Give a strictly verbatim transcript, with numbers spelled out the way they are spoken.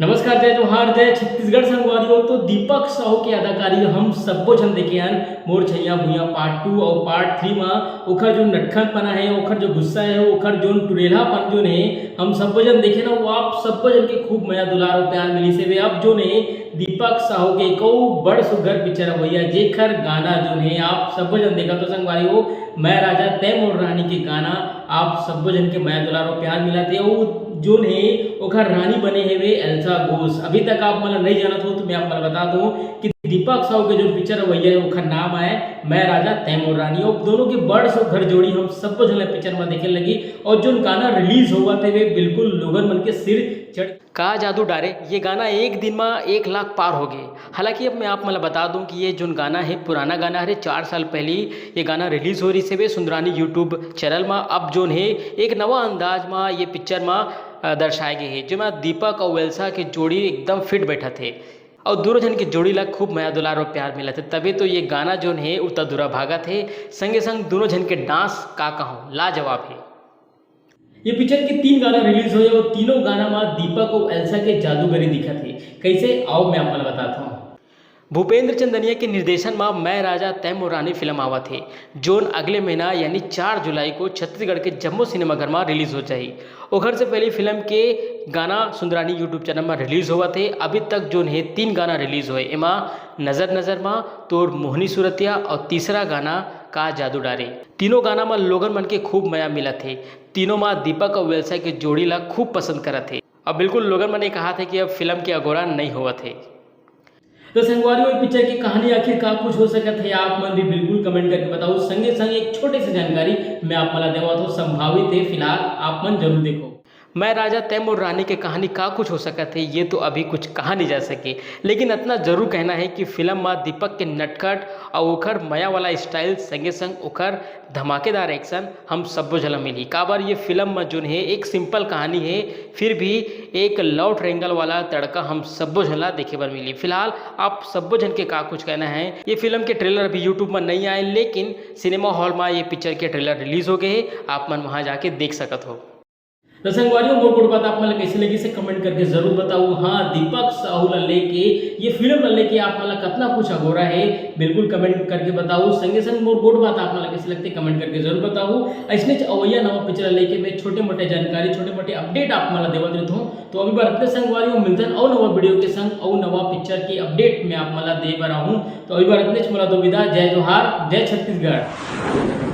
नमस्कार, जय जोहार, जय छत्तीसगढ़ संगवारी हो। तो दीपक साहू के अदाकारी हम सब्बो झन देखे हन मोर छैया भुइया पार्ट टू और पार्ट थ्री मा। ओखर जो नटखटपना है, ओखर जो गुस्सा है, ओखर जो टुरेलापन जो है, हम सब्बो झन देखे ना, वो आप सब्बो झन के खूब मया दुलार और प्यार मिली से। अब जो है दीपक साहू के एक अउ बड़ सुघर पिक्चर अवइया, जेखर गाना जो है आप सब्बो झन देखा तो संगवारी हो, मैं राजा तै मोर रानी के गाना आप सब्बो झन के मया दुलार और प्यार मिला थे। वो जो है ओखर रानी बने हेवे एल्सा घोष। अभी तक आप मन नहीं जानत हो तो मैं आप मन बता दूं कि दीपक साहू के जो पिक्चर अवइया है ओखर नाम आए मैं राजा तै मोर रानी। और दोनों के बड़ सुघर जोड़ी हम सब्बो झन पिक्चर में देखे लगी। और जो गाना रिलीज होवत हेवे बिल्कुल लोगन मन के सिर चढ़ का जादू डारे, ये गाना एक दिन में एक लाख पार हो गए। हालांकि अब मैं आप मन ला बता दूं कि ये जोन गाना है, पुराना गाना हरे, चार साल पहले ये गाना रिलीज हो रही से सुंदरानी YouTube चैनल में। अब जोन है एक नवा अंदाज में ये पिक्चर में अ, दर्शाए गए है, जेमा दीपक और एल्सा के जोड़ी एकदम फिट बैठत है और दोनों झन के जोड़ी ला खूब मया दुलार और प्यार मिलत है। तबे तो ये गाना जोन है उतना दूरा भागत है। संगे संग दोनों झन के डांस का कहूँ, लाजवाब है। ये पिक्चर के तीन गाना रिलीज होए और तीनों गाना में दीपक और एल्सा के जादूगरी दिखत है। कैसे, आओ मैं आप मन ला बताता हूँ। भूपेंद्र चंदनिया के निर्देशन में मैं राजा तै मोर रानी फिल्म आवत है, जोन अगले महीना यानी चार जुलाई को छत्तीसगढ़ के जम्मो सिनेमाघर में रिलीज हो जाही। ओखर से पहले फिल्म के गाना सुंदरानी YouTube चैनल में रिलीज होवत है। अभी तक जोन है तीन गाना रिलीज होए, एमा नजर नजर मा, तोर मोहनी सूरतिया और तीसरा गाना का जादू डारे। तीनों गाना में लोगन मन के खूब मया मिलत है। तीनों में दीपक और एल्सा के जोड़ी ला खूब पसंद करत है। अब बिल्कुल लोगन मन ये कहा थे कि अब फिल्म के अगोरा नहीं होवत है। तो संगवारी हो, पिक्चर की कहानी आखिर का कुछ हो सकत है, आप मन भी बिल्कुल कमेंट करके बताओ। संगे संग एक छोटे से जानकारी मैं आप मन ला देवत हूँ, संभावित है, फिलहाल आप मन जरूर देखो। मैं राजा तै मोर रानी के कहानी का कुछ हो सकत है, ये तो अभी कुछ कहा नहीं जा सके, लेकिन इतना जरूर कहना है कि फिल्म में दीपक के नटखट और ओखर मया वाला स्टाइल, संगे संग ओखर धमाकेदार एक्शन हम सब्बो झन ला मिलही। काबर ये फिल्म में जोन है एक सिंपल कहानी है, फिर भी एक लव ट्रायंगल वाला तड़का हम सब्बो झन ला देखे बर मिली। फिलहाल आप सब्बो झन के का कुछ कहना है, ये फिल्म के ट्रेलर अभी YouTube में नहीं आए, लेकिन सिनेमा हॉल में ये पिक्चर के ट्रेलर रिलीज हो गए है, आप मन वहाँ जाके देख सकत हो। तो संगवारी हो, मोर गोठ बात आप मन ला कैसे लगी से कमेंट करके जरूर बताओ। हाँ, दीपक साहू ला लेके, ये फिल्म ला लेके आप मन ला कतना कुछ अगोरा है, बिल्कुल कमेंट करके बताओ। संगे संग मोर गोठ बात आप मन ला कैसे लगते कमेंट करके जरूर बताओ। ऐसने च अवैया नवा पिक्चर ला लेके मैं छोटे मोटे जानकारी, छोटे मोटे अपडेट आप मन ला देवत रहता हूँ। तो अभी बार इतने संगवारी हो, मिलते हैं और नवा वीडियो के संग और नवा पिक्चर की अपडेट मैं आप मन ला दे बर आहूँ। तो अभी बार इतने च मोला दो विदा, जय जोहार, जय छत्तीसगढ़।